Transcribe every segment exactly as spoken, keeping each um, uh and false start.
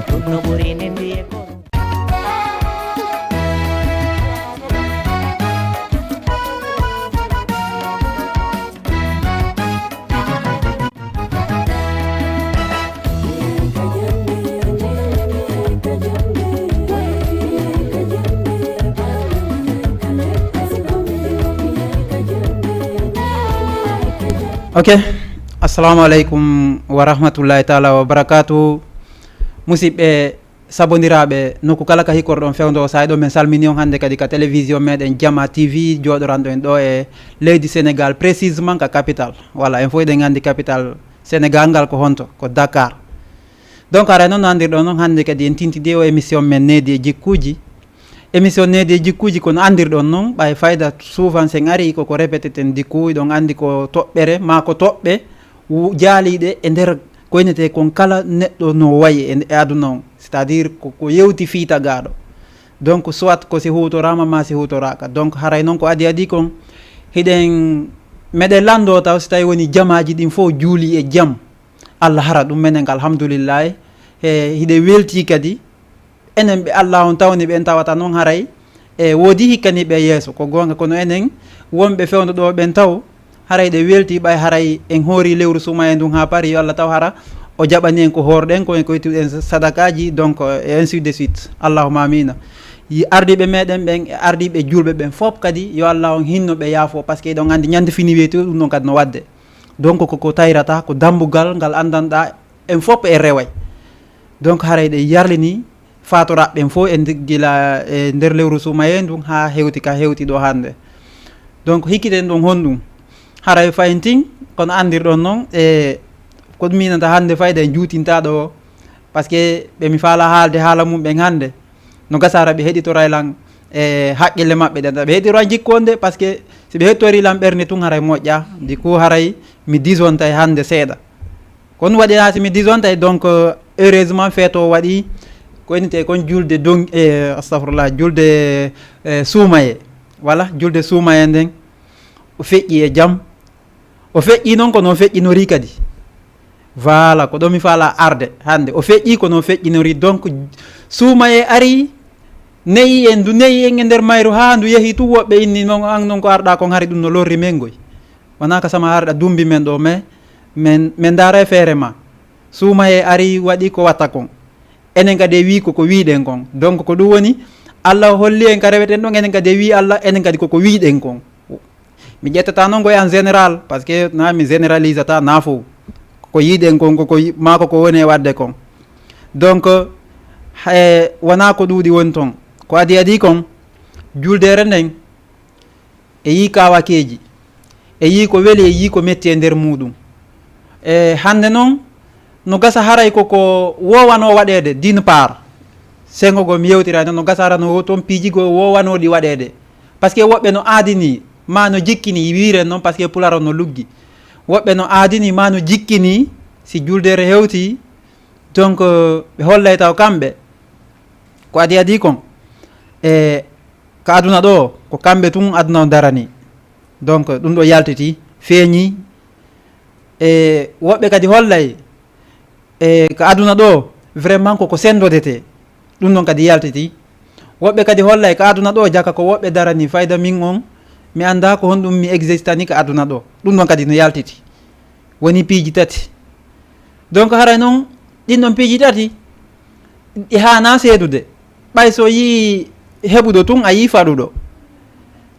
Ɗum no ɓuri ni mbiye ko. Ok. Assalamu aleykum wa rahmatullahi taala wa barakatu. Musidɓe sabondiraaɓe nokku kala ka hikorɗon fewndo o saa'i ɗo, min salmini on hannde kadi ka télévision meɗen Jama T V, jooɗoranɗo en ɗo e leydi Sénégal, précisément ka capital. Voilà, en fof eɗen anndi capital Sénégal ngal ko honto, ko Dakar. Donc haray noon no anndirɗon noon, hannde kadi en tintidi o émission men Needi e Jikkuuji. Émission Needi e Jikkuuji, kono anndirɗon noon, ɓay fayda souvent sen ari koko répété ten jikkuuji, ɗon anndi ko toɓɓere maa ko toɓɓe wu- jaaliiɗe e nder ko innetee kon kala neɗɗo no wayi e, e aduna on, c'est-à-dire ko, ko yewti fii tagaaɗo. Donc soit ko si huutoraama maa si huutoraaka. Donc haray noon ko adi adi kon, hiɗen, meɗen lanndoo taw si tawi woni jamaaji ɗin fof juuli e jam. Allah hara ɗum menen ka, alhamdulillahi. E hiɗe weltii kadi enen ɓe Allah on tawni ɓen, tawata noon haray e woodi hikkaniiɓe yeeso, ko goonga, kono enen wonɓe fewndo ɗo ɓen taw, haray ɗe weltii ɓay haray en hoori lewru suumaye ndun haa paari, yo Allah taw hara o jaɓani en ko hoorɗen, ko en koytuɗen sadakaaji, donc e ainsi de suite. Allahumma amina. Yi- ardiiɓe meɗen ɓen e ardiiɓe juulɓe ɓen fof kadi, yo Allah on hinno ɓe, yaafo, parce que eɗon anndi ñande fini weeti ɗum ɗon kadi no waɗde. Donc koko tayrata ko dambugal ngal anndanɗaa en fof e reway. Donc haray ɗe yarlini faatoraɓe ɓen fof e ndi- gila e nder lewru suumaye ndun haa hewti ka hewti ɗo hannde. Donc hikkiten ɗon honɗum? Haray fayin tin, kono anndirɗon noon e ko ɗum minanta hannde fayda en juutinta ɗo, parce que ɓe mi faala haalde haala mum ɓen hannde. No gasa hara ɓe heɗitoray lan e haqqille maɓɓe ɗen, ɓe heɗitoray jikku on de, parce que si ɓe heɗitorii lan ɓernde tun haray moƴƴa, du coup haray mi disontay hannde seeɗa. Kon waɗi haa si mi disontay, donc euh, heureusement feeto waɗi ko innetee kon julde don e astafurlah, julde e suumaye. Voilà, julde suumaye nden o feƴƴi e jam. O feƴƴi noon kono o feƴƴinorii kadi. Voilà, ko ɗo mi faala arde hannde. O feƴƴi kono o feƴƴinorii. Donc suumaye ari, ne'i en, ndu ne'i en e nder mayru haa ndu yehi tun, woɓɓe inni noon an noon ko arɗaa kon hari ɗum no lorri men ngoy. Wonaa ka sama harɗa dumbi men ɗo, mais men, men ndaara e feere ma. Suumaye ari waɗi ko watta kon. Enen kadi e wii ko ko wiiɗen kon. Donc ko ɗum woni Allah holli en ka reweten ɗon, enen kadi e wii Allah, enen kadi ko ko wiiɗen kon. Mi ƴettata noon koye en général, parce que na mi généralisata na fof. Ko yiiɗen kon, ko, ko yi- maa ko ko woni e waɗde kon. Donc e, wonaa ko ɗuuɗi woni toon. Ko adi adi kon, juldeere nden e yii kawakeeji, e yii ko weli, e yii ko metti e nder muuɗum. E hannde noon no gasa haray ko ko woowano waɗeede, d'une part, senngo goo mi yewtira noon, no gasa hara no toon piiji goo woowanooɗi waɗeede. Parce que woɓɓe no aadini maa no jikkini, wiiren noon, parce que pular on no luggi. Woɓɓe no aadini maa no jikkini si juldeere hewti, donc ɓe hollay taw kamɓe ko adi adi kon e ka aduna ɗo, ko kamɓe tun aduna on darani. Donc ɗum ɗo yaltiti, feeñi. E woɓɓe kadi hollay e ka aduna ɗo vraiment koko senndodete. Ɗum ɗon kadi yaltiti. Woɓɓe kadi hollay ka aduna ɗo jaka ko woɓɓe darani fayda min on, mi annda ko honɗum mi existani ka aduna ɗo. Ɗum ɗon kadi no yaltiti. Woni piiji tati. Donc haray noon ɗin ɗon piiji tati ɗi haana seedude. Ɓay so yii heɓuɗo tun, a yii faɗuɗo.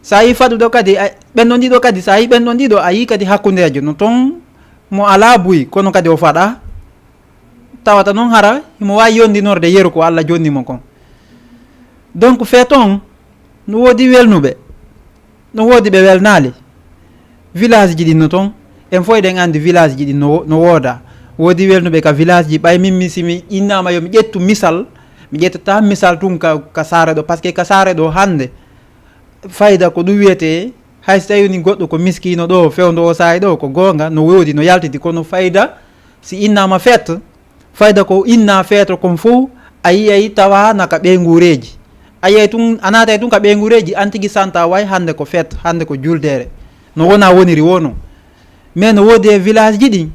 So a yii faɗuɗo kadi, a- ɓen ɗon ɗiɗo kadi, so a yii ɓen ɗon ɗiɗo, a yii kadi hakkundeejo no toon mo alaa buy, kono kadi o faɗa. Tawata noon hara himo waawi yondinorde yeru ko Allah jonni mo kon. Donc fee toon no woodi welnuɓe, no woodi ɓe welnaali. Village ji ɗin no toon, en fof eɗen anndi village ji ɗin no, no wooda. Woodi welnuɓe ka village ji, ɓay min mi si mi innaama yo mi ƴettu misal, mi ƴettata misal tun ka, ka saare ɗo, parce que ka saare ɗo hannde fayda ko ɗum wiyetee, hay so tawi woni goɗɗo ko miskiino ɗo, fewndo o saa'i ɗo, ko goonga, no woodi, no yaltiti, kono fayda si innaama fête, fayda ko inna feeto kon fof, a yiyay tawa na ka ɓeynguureeji. A yiyay tun, a naatay tun ka ɓeynguureeji, an tigi santa way hannde ko fête, hannde ko juldeere. No wona woniri woo non. Mais no woodi e village ji ɗin,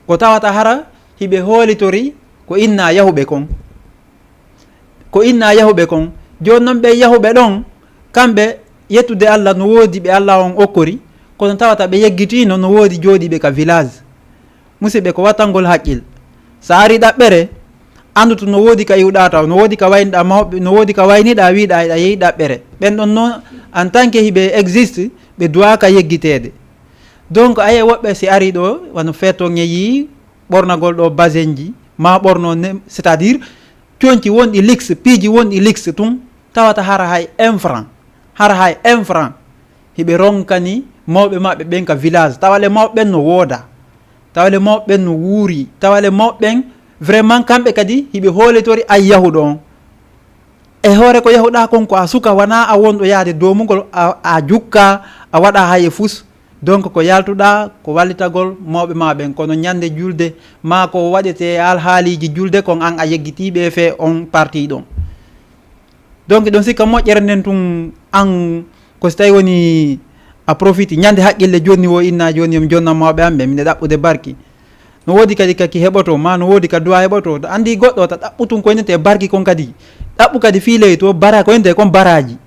ko tawata hara hiɓe hoolitori ko inna yahuɓe kon. ko inna yahuɓe kon. Jooni noon ɓe yahuɓe ɗon, kamɓe yettude Allah no woodi ɓe Allah on okkori, kono tawata ɓe yeggitiino no woodi jooɗiiɓe ka village. Musidɓe, ko wattangol haqqil. So a ari ɗaɓɓere, anndutu no woodi ka iwɗa taw, no woodi ka wayniɗa mawɓe, no woodi ka wayniɗa wiɗa aɗa yehi ɗaɓɓere. Ɓen ɗon noon, en tant que hiɓe existe, ɓe duwaaka yeggiteede. Donc, aye woɓɓe si ari ɗo, wano feeto ŋeyi, ɓornagol ɗo basenji, ma ɓorno ne, c'est-à-dire, conci wonɗi luxe, piiji wonɗi luxe tun, tawata hara hay un franc, hara hay un franc. Hiɓe ronkani mawɓe maɓɓe ɓen ka village, tawa le mawɓe ɓen no wooda, tawa le mawɓe ɓen no wuuri, tawa le mawɓe ɓen vraiment kamɓe kadi hiɓe hoolitori ay yahuɗo on. E hoore ko yahuɗa kon ko a suka, wona a wonɗo yaade domugol, a, a jukka, a waɗa hay e fus. Donc ko yaltuɗa ko wallitagol mawɓe ma ɓen, kono ñande julde ma ko waɗete alhaaliji julde kon an a yeggitiɓe fee on parti ɗon. Donc ɗon sikka moƴƴere nden tun an ko si tawi woni a profiti ñande haqqille jonni wo inna joni yomi jonnan mawɓe am ɓe miɗe ɗaɓɓude barki. No woodi kadi kaki heɓoto ma no woodi ka duwa heɓoto. Andi goɗɗo ta ɗaɓɓu tun ko innete barki kon kadi. Ɗaɓɓu kadi fii ley to bara ko innete kon baraji.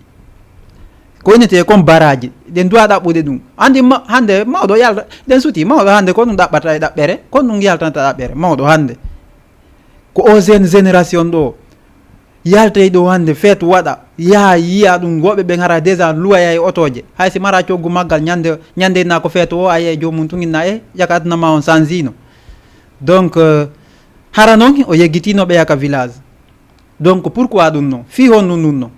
Ko innete kon baraji. Ɗen duwa ɗaɓɓude ɗum. Andi ma, hande mawɗo yalta, ɗen suti mawɗo hande ko ɗum ɗaɓɓata e ɗaɓɓere, ko ɗum yaltanta ɗaɓɓere mawɗo hande. Ko o jeune génération ɗo yaltay ɗo hande feetu waɗa, yaha yiya ɗum, woɓɓe ɓen hara déjà luwaya e otoje. Hay si mara coggu maggal ñande, ñande inna ko feetu o, a yiya e joomum tun inna e jaka aduna ma on sanjino. Donc, euh, hara noon o yeggitino ɓeya ka village. Donc pourquoi ɗum noon? Fii honɗum ɗum noon?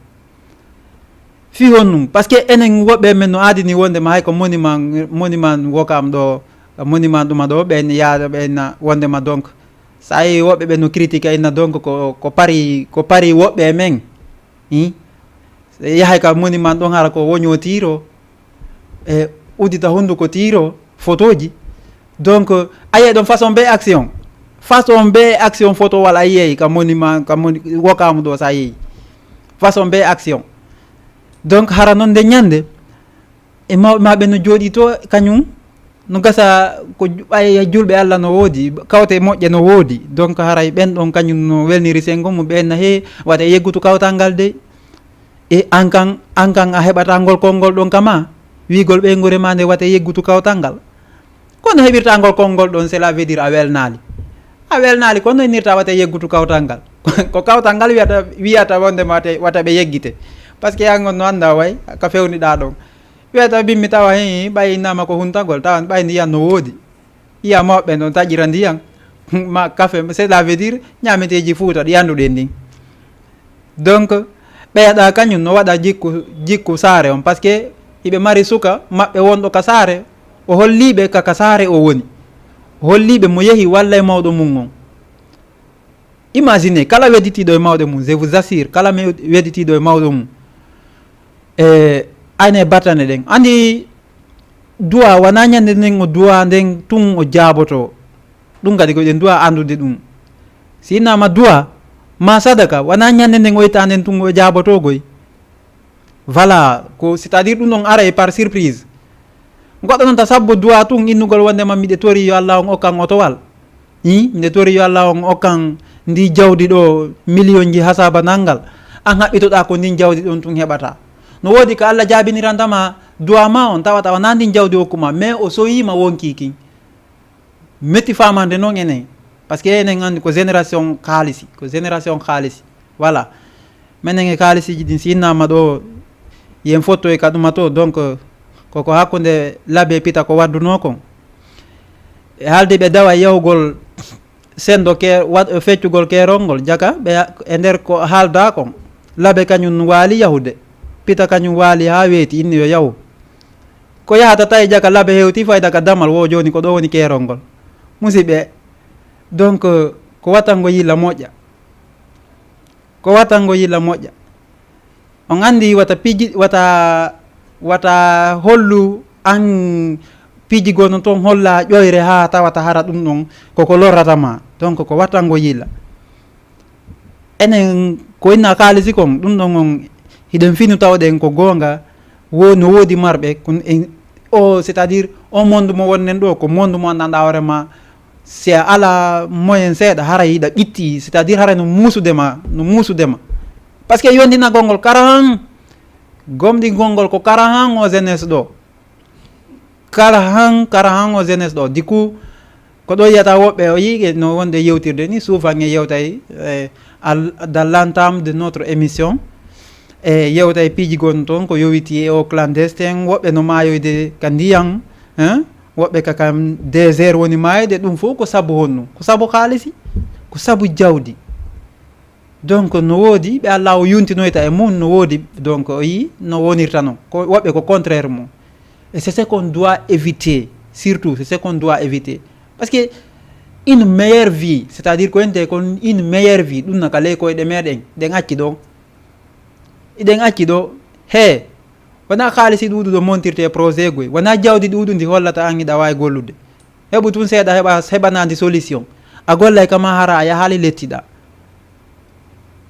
Fii honɗum? Parce que enen woɓɓe men no aadini wonde ma hay ko monument, monument wokam ɗo, monument ɗuma ɗo, ɓen yaada ɓen na wonde ma donc. Sa yi woɓɓe ɓe no critique inna donc ko, ko pari, ko pari woɓɓe e men. Hi? Yahay ka monument ɗon hara ko woño tiro, e udita hunduko tiro, photoji. Donc, aye ɗon façon be action. Façon be action photo wala yeyi ka monument, ka moni, wokamu ɗo sa yeyi. Façon be action. Donc, hara non nde ñande, e mawɓe maɓɓe no jooɗi to, kañum no gasa ko ju-, ɓay julɓe Allah no woodi, kawte moƴƴe no woodi. Donc, haray ɓen ɗon kañum no welniri sengo mum, ɓen na he wata e yeggutu kawtal ngal dey. E an kan, an kan a heɓata ngol konngol ɗon kama, wiigol ɓeynguure ma nde wata e yeggutu kawtal ngal. Kono heɓirta ngol konngol ɗon, cela veut dire a welnaali. A welnaali, kono innirta wata e yeggutu kawtal ngal. Ko kawtal ngal wiyata, wiyata wonde ma te, wata ɓe yeggite. Parce que an on no annda way, ka fewniɗa ɗon. Wiyata bimmi tawa hen, ɓay innama ko huntagol, tawa ɓay ndiyan no woodi. Iya mawɓe ɓen ɗon taƴira ndiyan, ma kafe, cela veut dire ñaameteeji Fuuta ɗi annduɗen ɗin. Donc, ɓeyɗa kañum no waɗa jikku, jikku saare on, parce que hiɓe mari suka maɓɓe wonɗo ka saare, o holliɓe ka, ka saare o woni. O holliɓe mo yehi walla e mawɗo mum on. Imaginez, kala wedditiiɗo e mawɗo mum, je vous assure, kala me-, wedditiiɗo e mawɗo mum, e ayne battane ɗen. Andi duwa, wona ñande nden o duwa nden tun o jaaboto. Ɗum kadi ko ɗen duwa anndude ɗum. Si innama duwa, ma sadaka, wona ñande nden o itta nden tun o jaaboto goy. Voilà, ko, c'est-à-dire ɗum ɗon aray par surprise. Goɗɗo noon ta sabbo duwa tun innugol wondema miɗe tori yo Allah on okkan otowal. Hi, miɗe tori yo Allah on okkan ndi jawdi ɗo, million ji hasaba nangal. An haɓɓitoɗa ko ndin jawdi ɗon tun heɓata. No woodi ka Allah jaabinirantama duwa ma on, tawata wona ndin jawdi okkuma, mais o soyima wonki kin. Metti famande noon enen, parce que enen anndi ko génération kaalisi, ko génération kaalisi. Voilà. Menen e kaalisiji ɗin, si innama ɗo, yen fotto e ka ɗuma to, donc, koko hakkunde labe pita ko waddunoo kon. E haalde ɓe dawa yahugol sendo ke-, wa-, feccugol keerol ngol, jaka ɓe e nder ko haalda kon. Labe kañum waali yahude, pita kañum waali haa weeti, inni yo yahu. Ko yahata tawi jaka labe hewti fayda ka damal wo jooni ko ɗo woni keerol ngol. Musidɓe, donc, ko watango yilla moƴƴa. Ko watango yilla moƴƴa. On anndi wata piji, wata, wata hollu an piji gono toon holla ƴoyre haa tawata hara ɗum ɗon koko lorrata ma. Donc, ko watango yilla. Enen ko inna kaalisi kon, ɗum ɗon on hiɗen finu tawɗen ko goonga, wo-, no woodi marɓe, kono en, o, c'est-à-dire, on monde mo wonnen ɗo, ko monde mo anndanɗa hoore ma, si a ala moyen seeɗa, hara yiɗa ɓitti, c'est-à-dire, hara no muusude ma, no muusude ma. Parce que yondinagol ngol karahan, gomɗingol ngol ko karahan o jeunesse ɗo. Karahan, karahan o jeunesse ɗo. Du coup, ko ɗo yiyata woɓɓe o yiige no wonde yewtirde ni, souvent e yewtay, eh, al-, dans l'entame de notre émission. E yewtay piiji gon toon ko yowiti e o clandestin, woɓɓe no maayoyde ka ndiyan, hein? Woɓɓe ka kam désert woni maayde, ɗum fof ko sabu honno? Ko sabu haalisi, ko sabu jawdi. Donc no woodi ɓe Allah o yuntinoyta e mum, no woodi, donc o yi no wonirta non. Ko woɓɓe ko contraire mum. Et c'est ce qu'on doit éviter, surtout, c'est ce qu'on doit éviter. Parce que une meilleure vie, c'est-à-dire ko ente kon une meilleure vie, ɗum na ka ley koyɗe meɗen, ɗen acci ɗo. Iɗen acci ɗo, he, wona haalisi ɗuuɗuɗo montirte e projet goy, wona jawdi ɗuuɗundi hollata an hiɗa waawi gollude. Heɓu tun seeɗa heɓa, heɓanandi solution. A gollay kama hara a yahaali lettiɗa.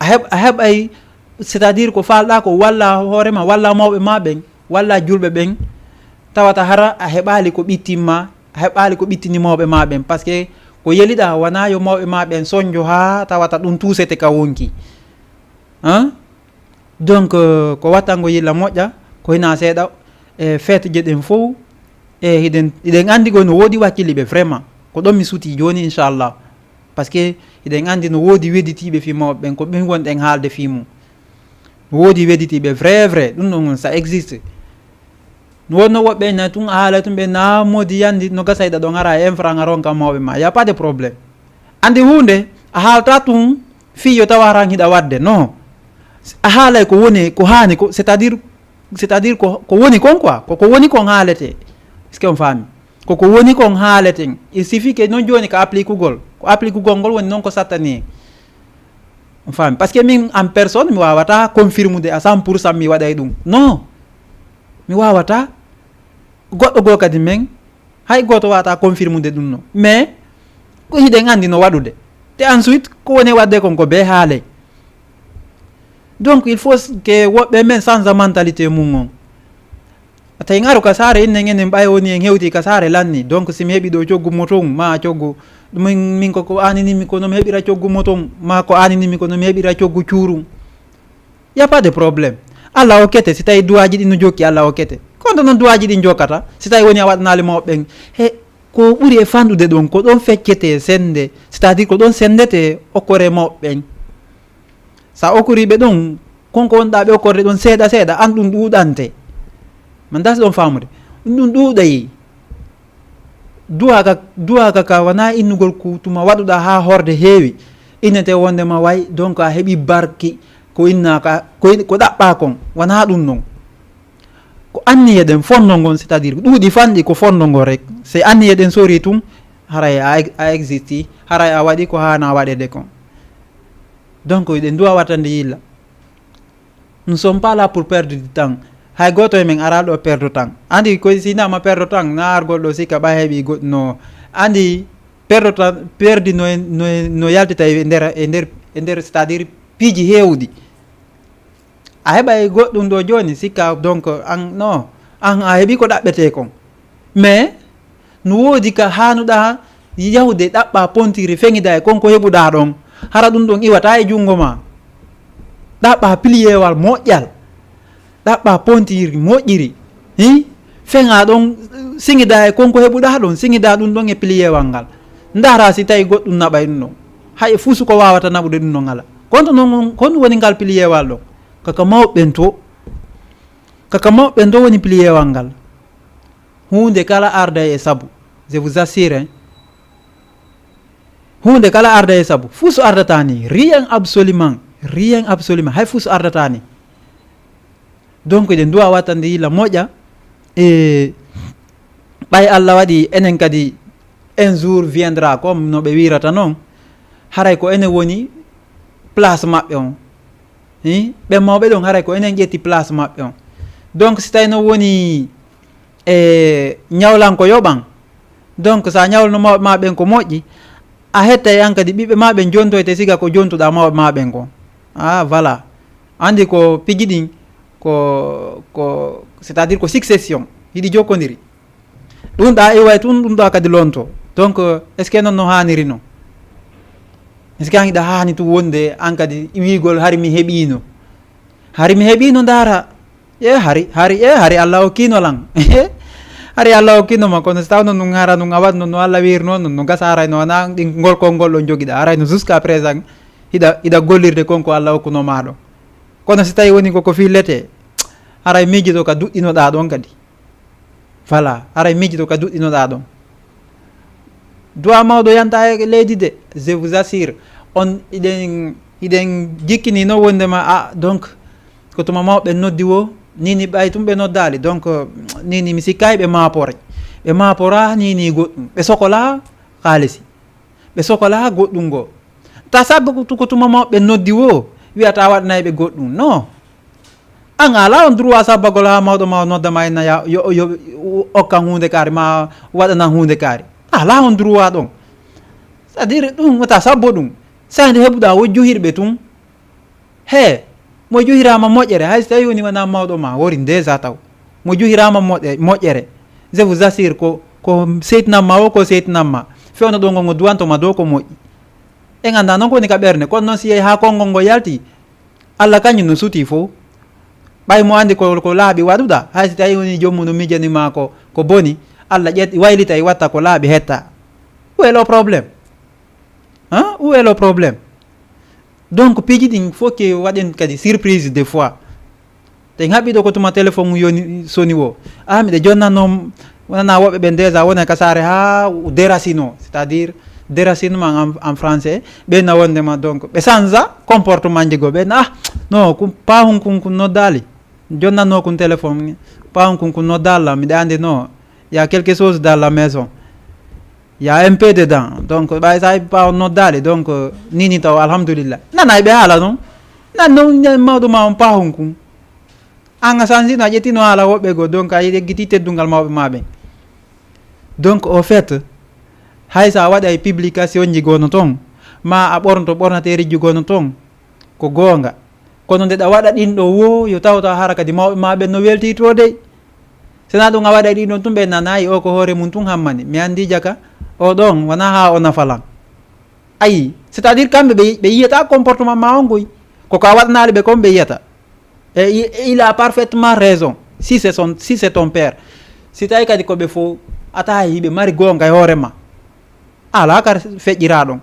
A heɓ-, a heɓay, c'est-à-dire ko faalɗa ko walla hoore ma, walla mawɓe ma ɓen, walla julɓe ɓen, tawata hara a heɓaali ko ɓittimma, a heɓaali ko ɓittini mawɓe ma ɓen. Parce que ko yeliɗa wona yo mawɓe ma ɓen sonjo ha tawata ɗum tuusete ka wonki. Hein? Donc, euh, ko wattango yilla moƴƴa, ko hina seeɗa, e feetuji ɗen fof, e hiɗen, hiɗen anndi koy no woodi wakkiliɓe vraiment. Ko ɗon mi suti jooni, inchallah. Parce que hiɗen anndi no woodi wedditiiɓe fii mawɓe ɓen, ko ɓen wonɗen haalde fii mum. No woodi wedditiiɓe vrai, vrai, ɗum ɗon ça existe. No wonno woɓɓe na tun a haala tun ɓe na moodi yandi no gasa hiɗa ɗon ara e infra nga ronka mawɓe ma. Y a pas de problème. Anndi huunde, a haalta tun fii yo tawa haran hiɗa waɗde. Non. A haalay ko woni, ko haani ko, c'est-à-dire, c'est-à-dire ko, ko woni kon quoi. Ko, ko woni kon haalete. Est-ce que on faami? Ko, ko woni kon haaleten. Il suffit que non jooni ko applique-gol. Ko applique-gol ngol woni non ko sattani. On faami? Parce que min en personne mi waawata confirmude à cent pour cent mi waɗay ɗum. Non. Mi waawata. Goɗɗo goo kadi men, hay gooto waawata confirmude ɗum no. Mais, ko hiɗen anndi no waɗude. Te ensuite, ko woni waɗde kon ko bee haalay. Donc, il faut que woɓɓe men change mentalité mum on. A tawi ngaru ka saare, innen enen ɓay woni en hewti ka saare lanni. Donc, si mi heɓi ɗo coggu moton, ma coggu, min, min ko, ko aaninimi ko no mi heɓira coggu moton, ma ko aaninimi ko no mi heɓira coggu cuurum. Y a pas de problème. Allah okkete, si tawi duwaaji ɗin no jokki, Allah okkete. Kono noon duwaaji ɗin jokkata, si tawi woni a waɗanaali mawɓe ɓen. He, ko ɓuri e fanɗude ɗon, ko ɗon feccete sennde, c'est-à-dire ko ɗon senndete okkore mawɓe ɓen. Sa okkori ɓe ɗon, kon ko wonɗa ɓe okkorde ɗon seeɗa seeɗa, an ɗum ɗuuɗante. Man dasi ɗon faamude. Ɗum ɗum ɗuuɗay. Duwa ka, duwa ka, ka wona innugol ku tuma waɗuɗa haa horde heewi. Innete wonde ma way, donc a heɓi barki ko inna ka, ko in-, ko ɗaɓɓa kon. Wona ɗum non. Ko anniye ɗen fonno ngon, c'est-à-dire ɗuuɗi fanɗi ko fonno ngon rek. Si anniye ɗen sori tum, haray a ex-, a existi, haray a waɗi ko haana waɗede kon. Donc, eɗen duwa wattande yilla. Nous sommes pas là pour perdre du temps. Hay gooto e men ara ɗo perdre temps. Andi ko si nama perdre temps, na argol ɗo sikka ɓa heɓi goɗɗo no. Andi perdre temps, perdi no, no, no yaltita e nder, e nder, e nder, c'est-à-dire piiji heewɗi. A heɓa e goɗɗum ɗo jooni sikka, donc, an, no, an a heɓi ko ɗaɓɓete kon. Mais, no woodi ka haanuɗa yahude ɗaɓɓa pontiri feŋida e kon ko heɓuɗa ɗon. Hara ɗum ɗon iwata e junngo ma. Ɗaɓɓa piliyewal moƴƴal. Ɗaɓɓa pontiri moƴƴiri. Hi? Feŋa ɗon, siŋida e kon ko heɓuɗa ɗon, siŋida ɗum ɗon e piliyewal ngal. Ndara si tawi goɗɗum naɓay ɗum ɗon. Hay e fusu ko wawata naɓude ɗum ɗon ala. Konto non, kon woni ngal piliyewal ɗon. Kaka mawɓe ɓen to. Kaka mawɓe ɓen to woni piliyewal ngal. Huunde kala arda e sabu. Je vous assure, hein. Huunde kala arda e sabu. Fuu so ardata ni. Rien absolument. Rien absolument. Hay fuu so ardata ni. Donc, eɗen duwa wattande yilla moƴƴa. E ɓay Allah waɗi enen kadi, un jour viendra, comme no ɓe wirata noon. Haray ko enen woni place maɓɓe on. Hi? Ɓen mawɓe ɗon, haray ko enen ƴetti place maɓɓe on. Donc, si tawi no woni e ñawlan ko yoɓan. Donc, sa ñawlno mawɓe ma ɓen ko moƴƴi, a hetta e an kadi ɓiɓɓe ma ɓen jontoyte siga ko jontuɗa mawɓe ma ɓen kon. Ah, voilà. Andi ko piji ɗin, ko, ko, c'est-à-dire ko succession. Hiɗi jokkodiri. Ɗum ɗa iway tun, ɗum ɗa kadi lonto. Donc, est-ce que noon no haaniri noon? Est-ce que an hiɗa haani tun wonde an kadi wiigol hari mi heɓiino? Hari mi heɓino ndaara. E hari, hari, e hari Allah okkino lan. Hari Allah okkino ma, kono si tawno ɗum hara ɗum a waɗno no Allah wirno, no, no gasa haray no wona ɗin ngol konngol ɗon jogiɗa. Haray no jusqu'à présent, hiɗa, hiɗa gollirde kon ko Allah okkuno ma ɗon. Kono si tawi woni koko fillete, haray miijiɗo ka duɗɗinoɗa ɗon kadi. Voilà, haray miijiɗo ka duɗɗinoɗa ɗon. Duwa mawɗo yanta e leydi de, je vous assure. On, iɗen, iɗen jikkini no wondema, ah, donc, ko tuma mawɓe noddi wo, nini ɓay tum ɓe noddaali. Donc, euh, nini mi sikkayi ɓe maapore. Ɓe maapora nini goɗɗum. Ɓe sokola kaalisi. Ɓe sokola goɗɗum ngo. Ta sabba ko tu-, ko tuma mawɓe noddi wo, wiyata waɗanay ɓe goɗɗum. Non. An ala on droit sabbagol ha mawɗo ma o nodda ma inna ya, yo, yo, yo, okkan hunde kaari ma waɗanan hunde kaari. Ala on droit ɗon. C'est-à-dire ɗum wata sabbo ɗum. Sande heɓuɗa wo juhirɓe tun. He, mo juhirama moƴƴere, hay so tawi woni wona mawɗo ma, wori déjà taw. Mo juhirama moƴƴe-, moƴƴere. Je vous assure ko, ko seytinamma o, ko seytinamma. Fewno ɗo ngo ngo duwantoma dow ko moƴƴi. En anda noon ko woni ka ɓernde. Kono noon si yehi ha konngol ngo yalti, Allah kañum no suti fof. Ɓay mo andi ko, ko laaɓi waɗuɗa, hay si tawi woni joomum no miijani ma ko, ko boni, Allah ƴetti, waylita e watta ko laaɓi hetta. Où est le problème? Hein? Où est le problème? Donc, piiji ɗin fof ke waɗen kadi surprise des fois. Te haɓɓiɗo ko tuma téléphone mum yoni soni wo. Ah, miɗa jonnanno, wonana woɓɓe ɓen déjà wona ka saare ha déracino, c'est-à-dire déracinement en, en français. Ɓe na wondema donc, ɓe sanza comportement ji goo. Ɓe na, ah, non, kun pahun kun, kun noddaali. Jonnanno kun téléphone, pahun kun, kun noddaali la, miɗa andi no, y a quelque chose dans la maison. Y a un peu dedans. Donc, ɓay sa heɓi pahun noddaali, donc, nini taw, alhamdulillah. Nana ɓe haala non. Nan non, nan mawɗo ma on pahun kun. An a sanzino, a ƴettino haala woɓɓe goo, donc a yeggiti teddungal mawɓe ma ɓen. Donc, au fait, hay sa waɗay publication ji goo no ton, ma a ɓornoto ɓornateeri ji goo no ton, ko goonga. Kono nde ɗa waɗa ɗin ɗo wo, yo tawta hara kadi mawɓe ma ɓen no welti to dey. Sena ɗum a waɗa ɗin ɗon tun ɓe nanayi o ko hoore mum tun hammani. Mi andi jaka, o ɗon, wona ha o nafa lan. Ayi, c'est-à-dire kamɓe ɓe, ɓe yiyata comportement ma on koy. Ko ka waɗanaali ɓe kon ɓe yiyata. Et il, il a parfaitement raison. Si c'est son, si c'est ton père. Si tawi kadi ko ɓe fof, a tawa hiɓe mari goonga e hoore ma. Ala kar feƴƴira ɗon.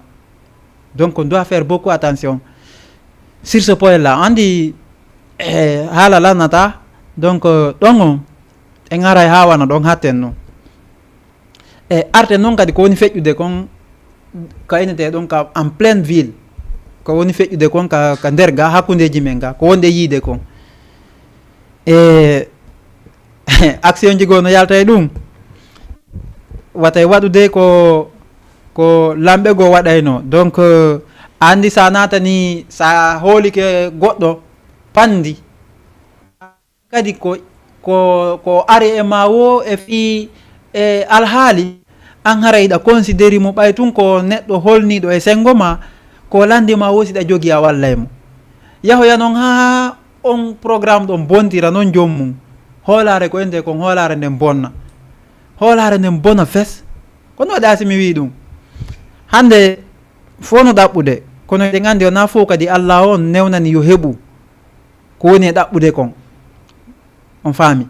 Donc, on doit faire beaucoup attention sur ce point-là. Andi, eh, haala lanata. Donc, euh, ɗon on, en aray ha wana ɗon hatten non. E arten non kadi ko woni feƴƴude kon, ka inete ɗon ka en pleine ville. Ko woni feƴƴude kon ka, ka nder ga, hakkundeji men ga, ko wonde yiide kon. E action ji goo no yalta e ɗum. Watay waɗude ko, ko lamɓe goo waɗayno. Donc, euh, andi sa natani, sa hoolike goɗɗo, pandi. Kadi ko, ko, ko ari e ma wo e fii e alhaali, an hara iɗa considéri mo ɓay tun ko neɗɗo holniiɗo e sengo ma, ko landi ma wo siɗa jogi a wallay mo. Yahoya non ha on programme ɗon bontira non joom mum. Hoolaare ko ende kon hoolaare nden bonna. Hoolaare nden bona fes. Ko no waɗa si mi wi ɗum? Hande fof no ɗaɓɓude, kono eɗen andi wona fof kadi Allah on newnani yo heɓu ko woni e ɗaɓɓude kon. On faami?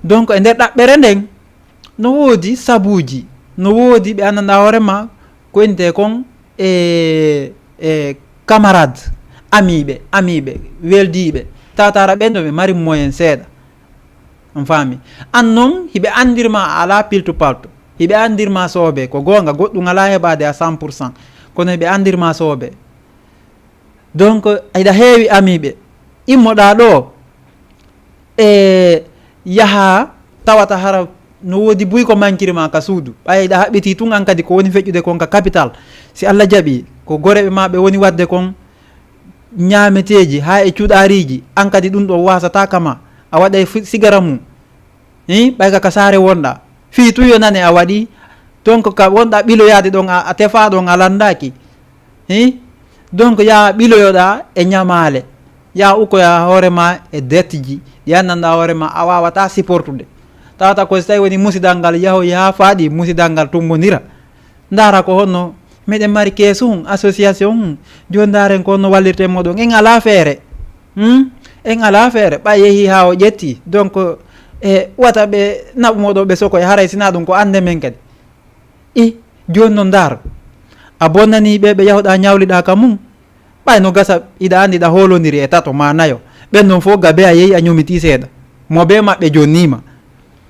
Donc, e nder ɗaɓɓere nden, no woodi sabuuji, no woodi ɓe anndanɗaa hoore ma, ko innetee kon e, e camarade, amiiɓe, amiiɓe, weldiiɓe, tawata hara ɓen ɗo ɓe mari moyen seeɗa. On faami? An non, hiɓe anndir ma a alaa piltu paltu, hiɓe anndir ma soobe, ko goonga, goɗɗum alaa heɓaade à cent pour cent, kono hiɓe anndir ma soobe. Donc, hiɗa heewi amiiɓe. Immoɗaa ɗoo, e yaha tawata hara no woodi buy ko mankiri ma ka suudu. Ɓay hiɗa haɓɓitii tun an kadi ko woni feƴƴude kon ka capital. Si Allah jaɓii, ko goreeɓe ma ɓe woni waɗde kon ñaameteeji, haa e cuɗaariiji, an kadi ɗum ɗoo waasataa ka ma. A waɗay fu-, sigara mum. Hi, ɓay ka, ka saare wonɗaa. Fii tun yo nane a waɗi. Donc, ka wonɗaa ɓiloyaade ɗon, a, a tefaa ɗon, a lanndaaki. Hi? Donc, yaa ɓiloyoɗaa e ñamaale. Yaa ukkoyaa hoore maa e detteji. Ɗi anndanɗaa hoore maa a waawataa supportude. Tawata ko si tawi woni musidal ngal yahoyi haa faaɗi, musidal ngal tummbondira. Ndaara ko honno meɗen mari keesu hun, association hun, jooni ndaaren ko honno wallirten moɗon. En alaa feere. Hmm? En alaa feere, ɓay yehi haa o ƴetti. Donc, e wata ɓe naɓu moɗo ɓe sokoy, haray sina ɗum ko annde men kadi. I, jooni no ndaar. A bonnanii ɓe, ɓe yahuɗaa ñawliɗaa ka mum. Ɓay no gasa, iɗa anndi ɗa hoolondiri e tato ma nayo. Ɓen non fof gabe a yehi a ñomitii seeɗa. Mo bee maɓɓe jonniima.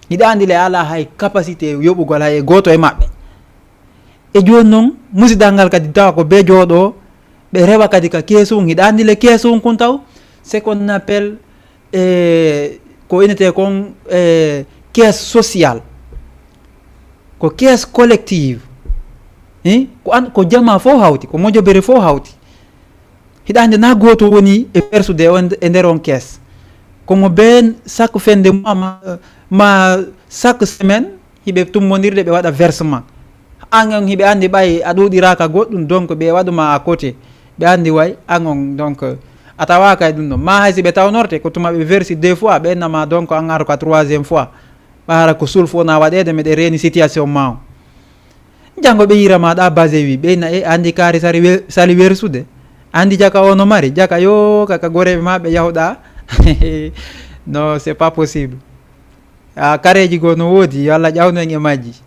Iɗa anndi le alaa hay capacité yoɓugol hay e gooto e maɓɓe. E jooni non, musidal ngal kadi tawa ko bee jooɗo, ɓe rewa kadi ka keesu, hiɗa anndi le keesu kun taw, ce qu'on appelle, eh, ko inete kon, eh, caisse sociale. Ko caisse collective. Eh, ko an, ko jama fof hawti, ko mojobere fof hawti. Hiɗa anndi na gooto woni e persude on, e nder on caisse. Ko mo bee chaque fin de mois ma, ma chaque semaine, hiɓe tummondirde ɓe waɗa versement. An on hiɓe anndi ɓay a ɗuuɗiraaka goɗɗum, donc ɓe waɗuma à côté. Ɓe anndi way, an on, donc, a tawaaka e ɗum ɗon. Ma hay si ɓe tawnorte, ko tuma ɓe versi deux fois, ɓe innama, donc, an ara ka troisième fois. Ɓa hara ko sulfu wona waɗeede, meɗe reeni situation ma on. Janngo ɓe yira ma ɗa base wi, ɓe inna e anndi kaari sari we-, sali wersude. Anndi jaka o no mari, jaka yo kaka goreeɓe ma ɓe yahuɗa. Non, c'est pas possible. A kareeji goo no woodi, yo Allah ƴawnu en e majji.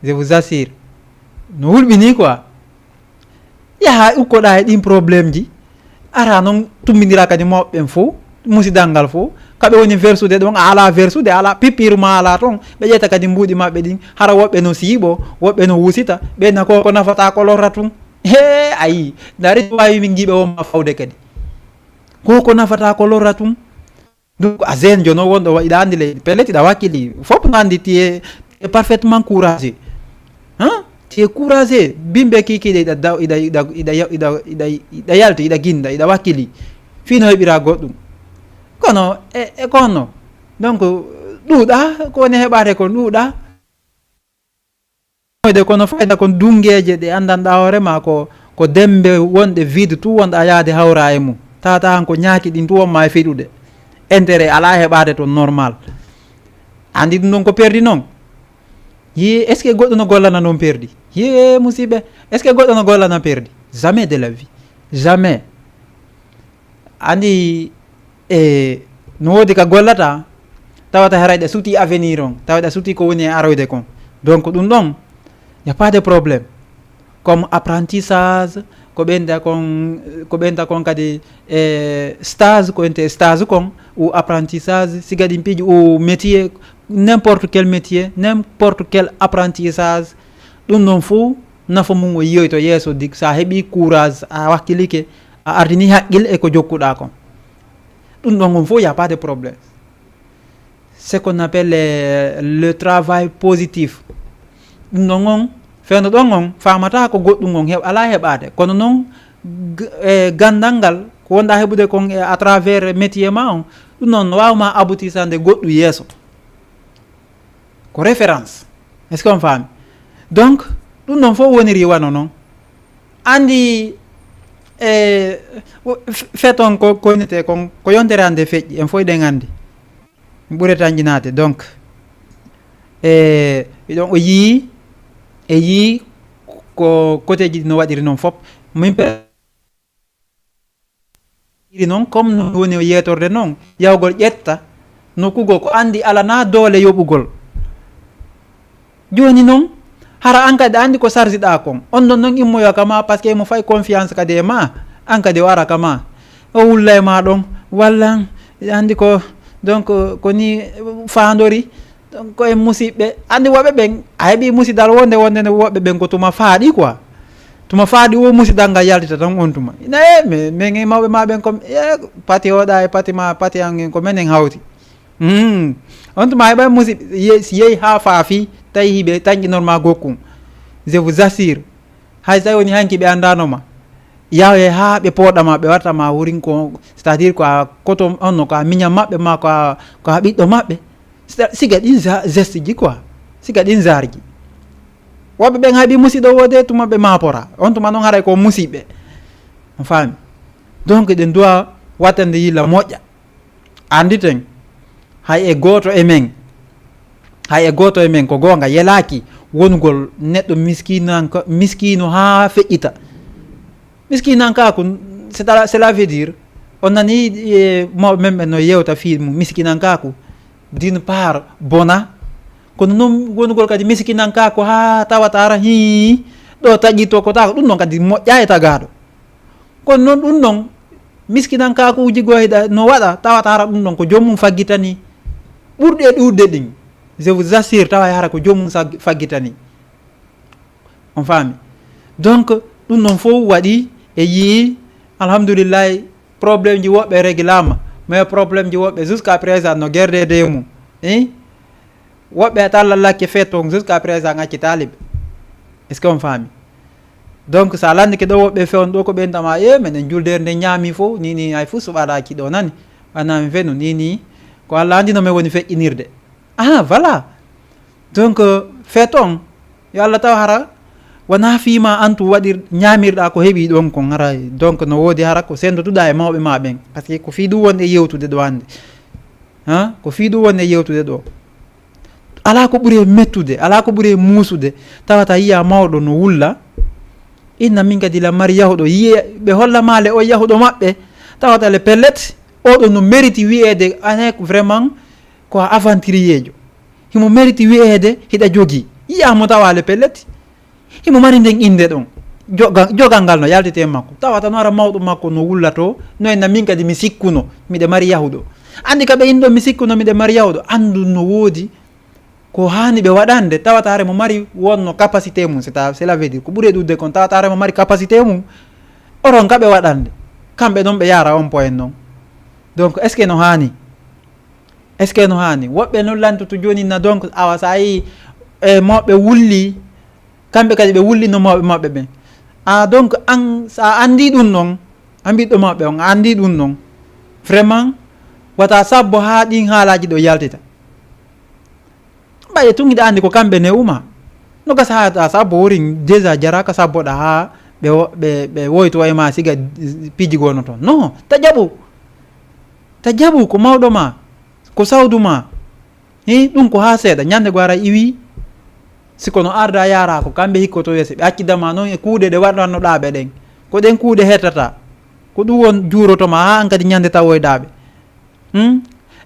Je vous assure. No hulɓini quoi. Yaha ukkoɗa e ɗin problème ji. Ara non tumbindira kadi mawɓe ɓen fof, musidal ngal fof. Kaɓe woni versude ɗon, a ala versude, a ala pippir ma ala ton. Ɓe ƴetta kadi mbuuɗi maɓɓe ɗin. Hara woɓɓe no siiɓo, woɓɓe no wusita. Ɓe na ko, ko nafata ko lorra tun. He, ayi. Ndari to wawi min giɓe won ma fawde kadi. Ko ko nafata ko lorra tun. Donc, a jeune jono wonɗo wa-, iɗa andi leydi. Pellet iɗa wakkili. Fof no andi tu es, tu es parfaitement courageux. Hein? Tu es courageux. Bimbe kikiɗe iɗa daw, iɗa, iɗa, iɗa, iɗa, iɗa, iɗa yalti, iɗa ginda, iɗa wakkili. Fino heɓira goɗɗum. Kono, e, e kono. Donc, ɗuuɗa, ko woni heɓade kon ɗuuɗa. De kono fayda kon dungeeje ɗe anndanɗa hoore ma ko, ko dembe wonɗe vide tout wonɗa yaade hawra e mum. Tata han ko ñaaki ɗin tout wonma e fiɗude. Intérêt ala heɓade ton normal. Andi ɗum ɗon ko perdi non. Yi, est-ce que goɗɗo no gollana non perdi? Yi, musiɓɓe, est-ce que goɗɗo no gollana perdi? Jamais de la vie. Jamais. Andi, e, no woodi ka gollata, tawata haray ɗa suti avenir on, tawa ɗa suti ko woni e aroyde kon. Donc, ɗum ɗon, y a pas de problème. Comme apprentissage, ko ɓenta kon, ko ɓenta kon kadi, e, stage, ko ente stage kon, ou apprentissage, siga ɗin piiji, ou métier, n'importe quel métier, n'importe quel apprentissage, ɗum ɗon fof, nafa mum o yiyoyto yeeso, dik, sa heɓi courage, a wakkilike, a ardini haqqil e ko jokkuɗa kon. Ɗum ɗon on fof, y a pas de problème. Ce qu'on appelle le, le travail positif. Ɗum ɗon on, fewndo ɗon on, famata ko goɗɗum on heɓ-, ala heɓade. Kono noon, g-, e gandal ngal, ko wonɗa heɓude kon e à travers métier ma on, ɗum noon no wawma aboutisande goɗɗum yeeso. Ko référence. Est-ce qu'on faami? Donc, ɗum ɗon fof woniri wano noon. Andi, e, o, f-, feton ko, ko wonete kon, ko yontere hannde feƴƴi, en fof eɗen andi. Mi ɓure tanƴinaade. Donc, e, ɗon o yii, e yii ko côté ji no waɗiri noon fof. Min pe-, iri noon, comme no woni o yeetorde noon, yawgol ƴetta nokkugol ko andi alana doole yoɓugol. Jooni noon, hara an kadi a andi ko sarsiɗa kon. On ɗon noon immoyo kama, parce que mo fay confiance kadi e ma, an kadi o ara kama. O wulla e ma ɗon, wallan, andi ko, donc, ko ni faandori. Donc, ko en musiɓɓe. Andi woɓɓe ɓen, a heɓi musidal wonde, wonde ne woɓɓe ɓen ko tuma faaɗi quoi. Tuma faaɗi o musidal ngal yaltita tan on tuma. Ina e, mais, mais ngi mawɓe ma ɓen ko, e, pati oɗa e pati ma, pati an ngen ko menen hawti. Hmm. On tuma heɓa musiɓɓe, ye-, si yehi ha faafi, tawi hiɓe tanƴinorma gokkun. Je vous assure. Hay so tawi woni hanki ɓe anndano ma. Yahoye haa ɓe pooɗa ma, ɓe warta ma wurin ko, c'est-à-dire ko a koto, on no ko a miña maɓɓe ma, ko a, ko a ɓiɗɗo maɓɓe. C'est-à-, siga ɗin za-, geste ji quoi. Siga ɗin zarji. Woɓɓe ɓen haɓi musiɗɗo wode tuma ɓe mapora. On tuma noon haray ko musiɓɓe. On faami? Donc, ɗen duwa wattande yilla moƴƴa. Annditen, hay e gooto e men, hay e gooto e men, ko goonga, yelaaki wonugol neɗɗo miskiinanka-, miskiino haa feƴƴita. Miskiinankaaku, c'est à, cela veut dire, On nani e mawɓe men ɓen no yewta fii mum miskinankaaku, d'une part bona, kono noon wonugol kadi miskinankaaku haa tawata ara hii ɗo taƴi to ko taako, ɗum noon kadi moƴƴa e tagaaɗo. Kono noon ɗum noon miskinankaakuuji goo hiɗa no waɗa tawata ara ɗum ɗon ko joomum faggitani ɓurɗi e ɗuuɗde ɗin. Je vous assure tawa e hara ko joomum sag- faggitani. On faami? Donc ɗum ɗon fof waɗi e yii alhamdulillahi, problème ji woɓɓe réglama, mais problème ji woɓɓe jusqu'à présent no gerdede e mum. Hein? Woɓɓe talla lakke feet toon jusqu'à présent acci taaliɓe. Est ce que on faami? Donc so a lanndike ɗo woɓɓe fewn ɗo ko ɓen tama e menen juldere nde ñaami fof ni ni hay fof so waɗaki ɗo nani, ɓannami fenu ni ni, ko Allah anndi no men woni feƴƴinirde. Ah voilà. Donc feet on yo Allah taw hara wona fiima antu waɗir ñaamirɗa ko heɓi ɗon kon hara. Donc no woodi hara ko sendotuɗa e mawɓe ma ɓen, par ce que ko fii ɗum won e yewtude ɗo hannde. Ha ko fii ɗum won e yewtude ɗo. Alaa ko ɓuri e mettude, alaa ko ɓuri e muusude, tawata yiya mawɗo no wulla, inna min kadi la mari yahuɗo, yiye ɓe holla maale o yahuɗo maɓɓe, tawata le pellet oɗo no mérite wiyeede ane vraiment ko a aventurier jo, himo mérite wiyeede hiɗa jogii. Yiya mo tawa le pellet himo mari nden innde ɗon. Joga- jogal ngal no yaltete e makko, tawata no ara mawɗo makko no wullato no enna min kadi mi sikkuno miɗe mari yahuɗo. Anndi ka ɓe inɗo mi sikkuno miɗe mari yahuɗo, anndu no woodi ko haani ɓe waɗande, tawata hare mo mari wonno capacité mum, c'est à- cela veut dire ko ɓuri e ɗuuɗde kon tawata hare mo mari capacité mum. Oron ka ɓe waɗande, kamɓe ɗon ɓe yara on point noon. Donc est ce que no haani? Est ce que no haani? Woɓɓe noon lantoto jooni na donc awa so a yii e mawɓe wulli, kamɓe kadi ɓe wullino mawɓe maɓɓe ɓen. A donc an so a anndi ɗum noon, a mbiɗɗo maɓɓe on a anndi ɗum noon, vraiment wata sabbo haa ɗin haalaaji ɗo yaltita. Mbaɗe tun hiɗa anndi ko kamɓe newuma. No gasa haa ta sabbo wori déjà jaraka sabboɗa haa ɓe wo- ɓe ɓe woyto e ma siga piiji gono toon. Non, ta jaɓu. Ta jaɓu ko mawɗo ma, ko sawdu ma. Hi ɗum ko haa seeɗa, ñande go ara iwi. Si kono arda yara ko kamɓe hikkoto yeeso ɓe accida ma noon e kuuɗe ɗe waɗannoɗa ɓe ɗen. Ko ɗen kuuɗe hettata. Ko ɗum won juuroto ma haa an kadi ñande tawoyɗa ɓe. Hmm?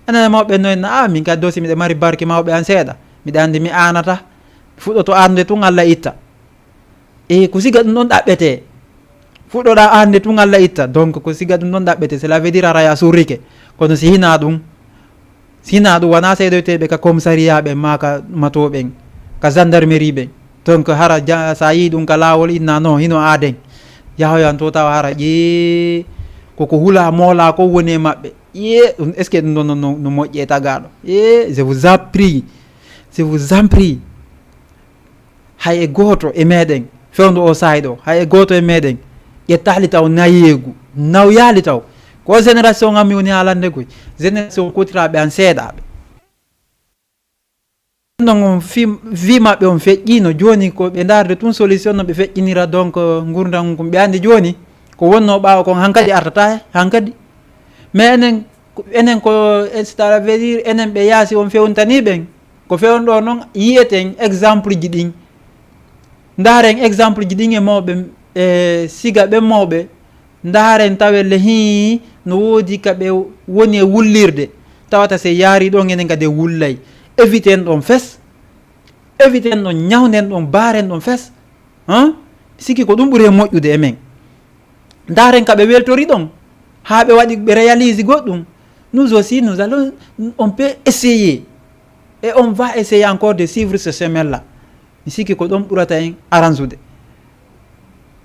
Enen e mawɓe no en, "Ah, min kadi dosi miɗe mari barke mawɓe an seeɗa. Miɗa anndi mi aanata. Fuɗɗoto arde tun Allah itta." E ko siga ɗum ɗon ɗaɓɓete. Fuɗɗoɗa arde tun Allah itta. Donc ko siga ɗum ɗon ɗaɓɓete. Cela veut dire ara ya surrike. Kono si hina ɗum, si hina ɗum wona seedoyteɓe ka commissariat ɓen ma ka mato ɓen, ka gendarmerie ɓen. Donc hara ja- sa yii ɗum ka laawol inna non hino aaden. Yahoyan to tawa hara ƴee koko hula moola ko woni e maɓɓe. Ƴee ɗum est ce que ɗum ɗon no- no- no moƴƴi e tagaɗo? Ƴee je vous en prie, je vous en prie. Hay e gooto e meɗen fewndo o saayi ɗo, hay e gooto e meɗen ƴettaali taw nayeegu, nawyaali taw. Ko génération am mi woni haalande koy, génération kotiraɓe an seeɗaɓe. Non on fi- vie maɓɓe on feƴƴino jooni ko ɓe ndaarde tun solution no ɓe feƴƴinira donc ngurdam mum ɓe anndi jooni ko wonno ɓaawo kon hankadi artata he hankadi. Mais enen enen ko c'est à dire enen ɓe yaasi on fewntani ɓen ko fewndo noon yiyeten exemple ji ɗin. Ndaaren exemple ji ɗin e mawɓe e siga ɓe mawɓe ndaaren tawelle hii no woodi ka ɓe woni e wullirde tawata se yaari ɗon enen kadi e wullay. Éviten ɗon fes, éviten ɗon, ñawnden ɗon, baaren ɗon fes. Hein? Sikki ko ɗum ɓuri e moƴƴude e men. Ndaaren ka ɓe weltori ɗon haa ɓe waɗi ɓe réalise goɗɗum. Nous aussi nous allons, on peut essayer et on va essayer encore de suivre ce chemin là. Mi sikki ko ɗon ɓurata en aransude.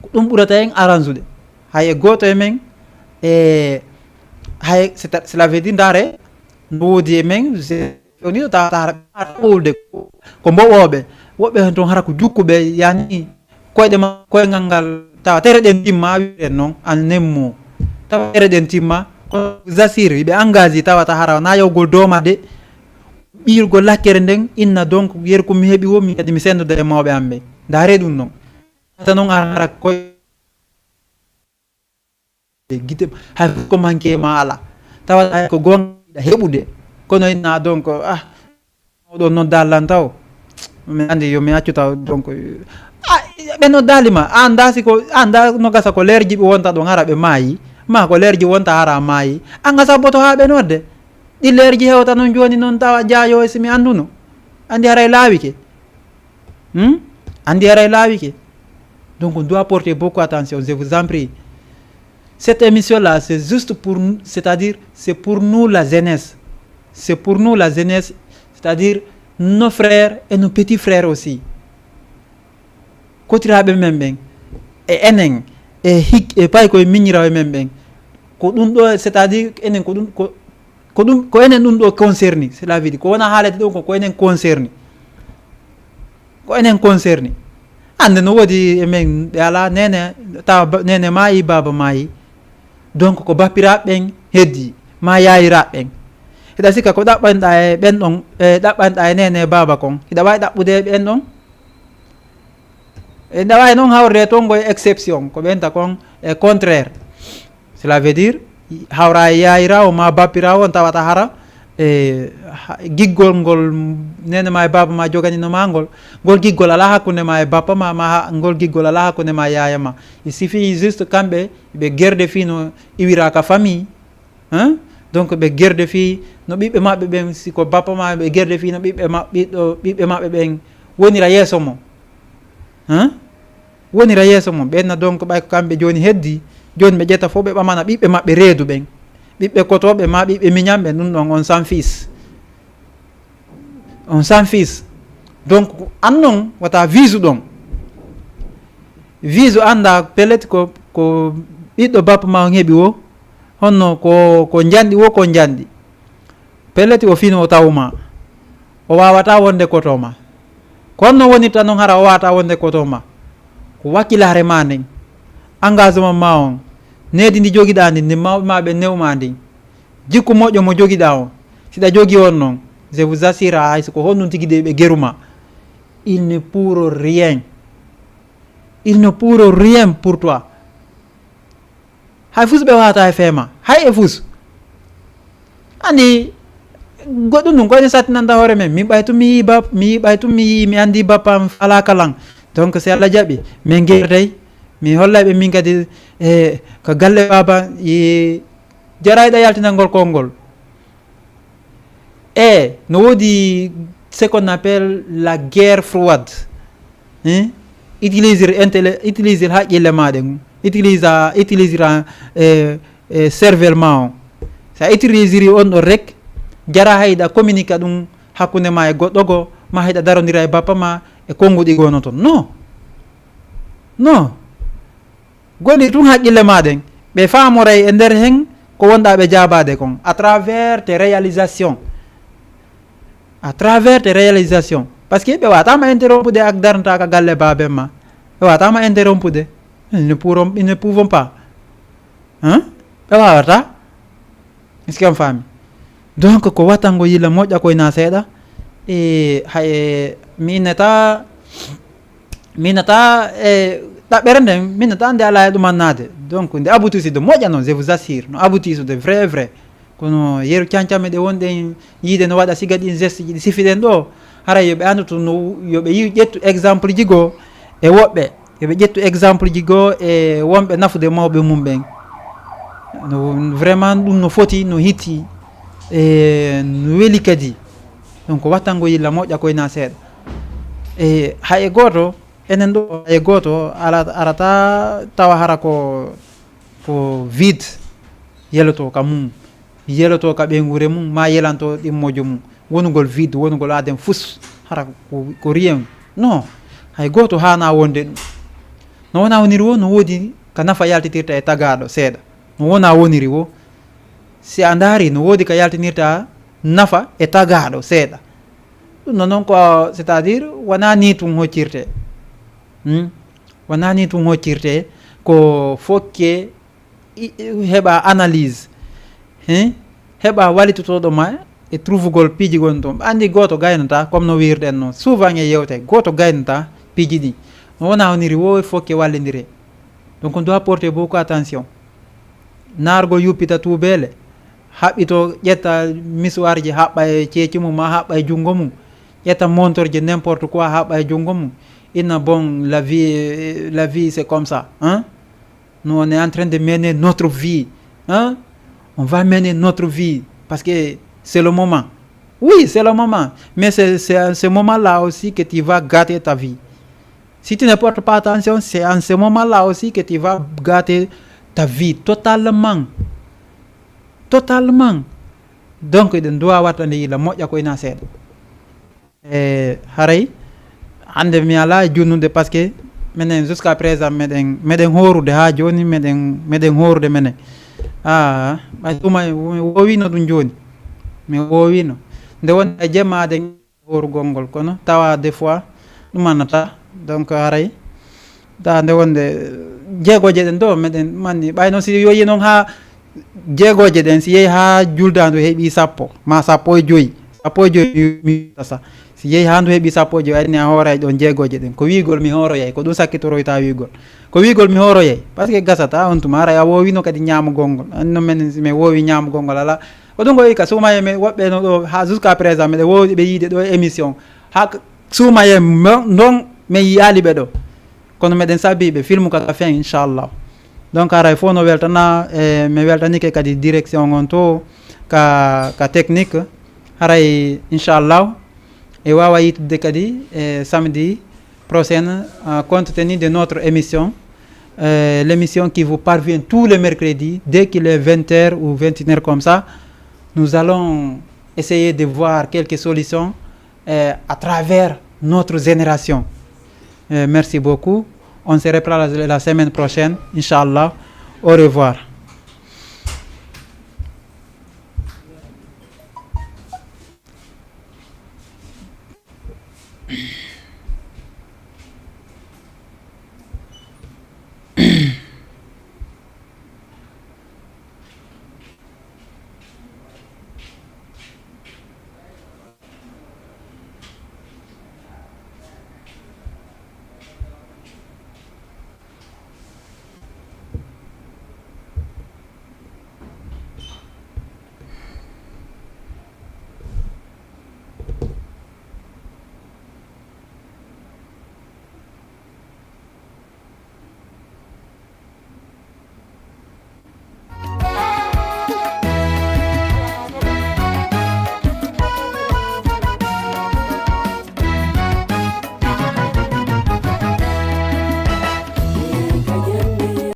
Ko ɗum ɓurata en aransude. Hay e gooto e men e hay c'est- cela veut dire ndaare no woodi e men. Fewniɗo tawa tawa hara ɓe arata ɓowlude ko mboɓoɓe. Woɓɓe hen toon hara ko jukkuɓe yani koyɗe ma koyngal ngal tawa tere ɗen timma wiren noon an nemmo tawa tere ɗen timma. Kono zasir ɓe engagé tawata hara wona yawgol dooma de ɓiyirgol lakkere nden inna donc yeru ko mi heɓi wo min kadi mi sendoda e mawɓe am ɓe. Ndaare ɗum noon hata noon ara hara koy gite hay fof ko manque ma ala tawata hay ko gonga heɓude. Kono inna donc ah oɗo nodda lan taw mi andi yo mi accu taw donc ah, ɓe noddali ma an da siko an da no gasa ko leer jiɓi wonta ɗo gara ɓe maayi. Ma ko leerji wonta hara maayi. An a sabboto haa ɓe nodde. Ɗi leerji hewta noon jooni noon tawa jaayo e si mi annduno. Anndi haray laawike. Hmm? Anndi haray laawike. Donc on doit porter beaucoup attention, je vous en prie. Cette émission-là, c'est juste pour nous, c'est-à-dire, c'est pour nous la jeunesse. C'est pour nous la jeunesse, c'est-à-dire nos frères et nos petits frères aussi. Kotiraaɓe men ɓen, e enen, e hik-, e pay koye miñiraaɓe men ɓen. Ko ɗum ɗo, c'est-à-dire, enen ko ɗum, ko, ko ɗum, ko enen ɗum ɗo concerni, cela veut dire, ko wona haalede ɗo ko, ko enen concerni. Ko enen concerni. Annde no woodi e men ɓe alaa neene, tawa ba-, neene maayi, baaba maayi. Donc ko bappiraaɓe ɓen heddi, ma yaayiraaɓe ɓen. Hiɗa sikka ko ɗaɓɓanɗa e ɓen ɗon, e ɗaɓɓanɗa e neene e baaba kon. Hiɗa waawi ɗaɓɓude e ɓen ɗon? E ɗa waawi noon hawrude toon ko e exception, ko ɓen ta kon e contraire. Cela veut dire, hawra e yaayiraawo ma bappiraawo on tawata hara, e, ha-, giggol ngol neene ma e baaba ma joganino ma ngol, ngol giggol alaa hakkunde ma e bappa ma, ma ha-, ngol giggol alaa hakkunde ma e yaaya ma. Il suffit juste kamɓe ɓe gerde fii no iwira ka famille, hein? Donc ɓe gerde fii no ɓiɓɓe maɓɓe ɓen, si ko bappa ma, ɓe gerde fii no ɓiɓɓe ma-, ɓiɗɗo, ɓiɓɓe maɓɓe ɓen wonira yeeso mo. Hein? Wonira yeeso mum. Ɓenna donc ɓay ko kamɓe jooni heddi, jooni ɓe ƴetta fof ɓe ɓamana ɓiɓɓe maɓɓe reedu ɓen. Ɓiɓɓe kotooɓe ma ɓiɓɓe miñan ɓen, ɗum ɗon on s'en fiche. On s'en fiche. Donc, an non, wata visu ɗon. Visu annda pellet ko, ko ɓiɗɗo bappa ma on heɓi wo, honno ko, ko njanɗi wo, ko njanɗi. Pellet o fino o tawma. O waawata wonde koto ma. Kono no wonirta noon hara o waawata wonde koto ma. Ko wakkilaare ma nden. Engagement ma on. Needi ndi jogiɗaa ndi, ndi mawɓe ma ɓe newma ndi. Jikku moƴƴo mo jogiɗaa on. Siɗa jogi on noon. Je vous assure, hay so ko honɗum tigi de ɓe geruma. Ils ne pourront rien. Ils ne pourront rien pour toi. Hay fus ɓe wata e feema. Hay e fus. Ani, goɗɗum ɗum, ko ene sattinanta hoore men. Min ɓay tun mi yii bap-, mi yii ɓay tun mi yii, mi anndi bappa am alaa kalan. Donc, si Allah jaɓi, min gertay, mi hollay ɓe min kadi, e, ko galle baaba, e, jarayɗo yaltinangol konngol. E, no woodi ce qu'on appelle la guerre froide. Hein? Utiliser intele-, utiliser haqqille ma ɗen. Utiliser, utiliser, e, e, cervelle ma on. Sa utilisiri on ɗon rek, jara hayɗa communique ɗum hakkunde ma e goɗɗo go, ma hayɗa darondira e bappa ma e konnguɗi gono ton. Non. Non. Goni tun haqqille ma ɗen. Ɓe faamoray e nder hen ko wonɗa ɓe jaabaade kon. À travers tes réalisations. À travers tes réalisations. Parce que ɓe wata ma interrompude ak darnata ka galle baaben ma. Ɓe wata ma interrompude. Ils ne pourront, ils ne pouvons pas. Hein? Ɓe wawata. Est-ce que on faami? Donc, ko wattango yilla moƴƴa koye na seeɗa. E, hay, mi innata, mi innata, e, ɗaɓɓere nden, mi innata nde alaa e ɗumannaade. Donc, nde aboutissi de moƴƴa noon, je vous assure. No aboutissi de vrai, vrai. Kono yeru cancamme ɗe wonɗen yiide no waɗa siga ɗin geste ji ɗi sifiɗen ɗo. Haray yo ɓe anndu to no, yo ɓe yiw ƴettu exemple ji goo e woɓɓe. Yo ɓe ƴettu exemple ji goo e wonɓe nafude mawɓe mum ɓen. No, vraiment ɗum no foti, no hitti, e no weli kadi. Donc wattango yilla moƴƴa koye na seeɗa. E hay e gooto, enen ɗo hay e gooto ala-, arata tawa hara ko, ko vide yeloto ka mum. Yeloto ka ɓeynguure mum, ma yelanto ɗimmojo mum. Wonugol vide, wonugol aaden fus, hara ko, ko rien. Non, hay gooto haana wonde ɗum. No wona woniri wo, no woodi ka nafa yaltitirta e tagaaɗo seeɗa. No wona woniri wo, si a ndaari, no woodi ka yaltinirta nafa e tagaaɗo seeɗa. Ɗum no noon ko, c'est-à-dire, wona ni tun hoccirte. Hmm? Wona ni tun hoccirte, ko fokke i-, i-, heɓa analyse, hein? Heɓa wallitotooɗo ma e trouvugol piiji gonɗi toon. Ɓe anndi gooto gaynata, comme no wiirɗen noon. Souvent e yewte, gooto gaynata piiji ɗi. No wona woniri wo fokke wallindire. Donc, on doit porter beaucoup attention. Naargol yuppita tuubeele, haɓɓito, ƴetta misuwarji, haɓɓa e ceeci mum, ma haɓɓa e junngo mum. Ƴetta montorje, n'importe quoi, haɓɓa e junngo mum. Inna bon, la vie, la vie, c'est comme ça, hein? Nous, on est en train de mener notre vie. Hein? On va mener notre vie. Parce que c'est le moment. Oui, c'est le moment. Mais c'est c'est à ce moment-là aussi que tu vas gâter ta vie. Si tu ne portes pas attention, c'est en ce moment-là aussi que tu vas gâter ta vie totalement. Totalement. Donc, eɗen duwa warta nde yila moƴƴa ko ina seeɗa. E haray hannde mi alaa e junnude, parce que minen jusqu'à présent meɗen meɗen hoorude haa jooni, meɗen meɗen hoorude menen. Ah, ɓay tuma mi woowino ɗum jooni. Mi woowino. Nde woni e jemmaade hoorugol ngol, kono tawa des fois ɗum annata. Donc haray ta nde wonde jeegooje ɗen ɗo meɗen manni, ɓay noon si yoyi noon haa jeegooje ɗen, si yehi haa juldandu heɓi sappo ma sappo e joyi, sappo e joyi mi tasa, si yehi haa ndu heɓi sappo e joyi, aɗani a hooray ɗon jeegooje ɗen. Ko wiigol mi hooroyay, ko ɗum sakkitoroyta wiigol. Ko wiigol mi hooroyay, parce que gasata on tuma haray a woowino kadi ñaamugol ngol. Anno men si mi woowi ñaamugol ngol alaa. Ko ɗum ko wi ka suumaye men woɓɓe no ɗo haa jusqu'à présent meɗe woowi ɓe yiide ɗo e émission. Haa suumaye ndon mi yiyaali ɓe ɗo. Kono meɗen sabiiɓe filmu ka fin, inchallah. Donc haray fof no weltana, e mi weltanike kadi direction on to ka ka technique. Haray inchallah e wawa yittude kadi e samedi prochaine, euh, compte tenu de notre émission, euh, l'émission qui vous parvient tous les mercredis dès qu'il est vingt heures ou vingt et une heures comme ça. Nous allons essayer de voir quelques solutions euh, à travers notre génération. Euh, merci beaucoup. On se reprend la, la semaine prochaine, Inch'Allah. Au revoir.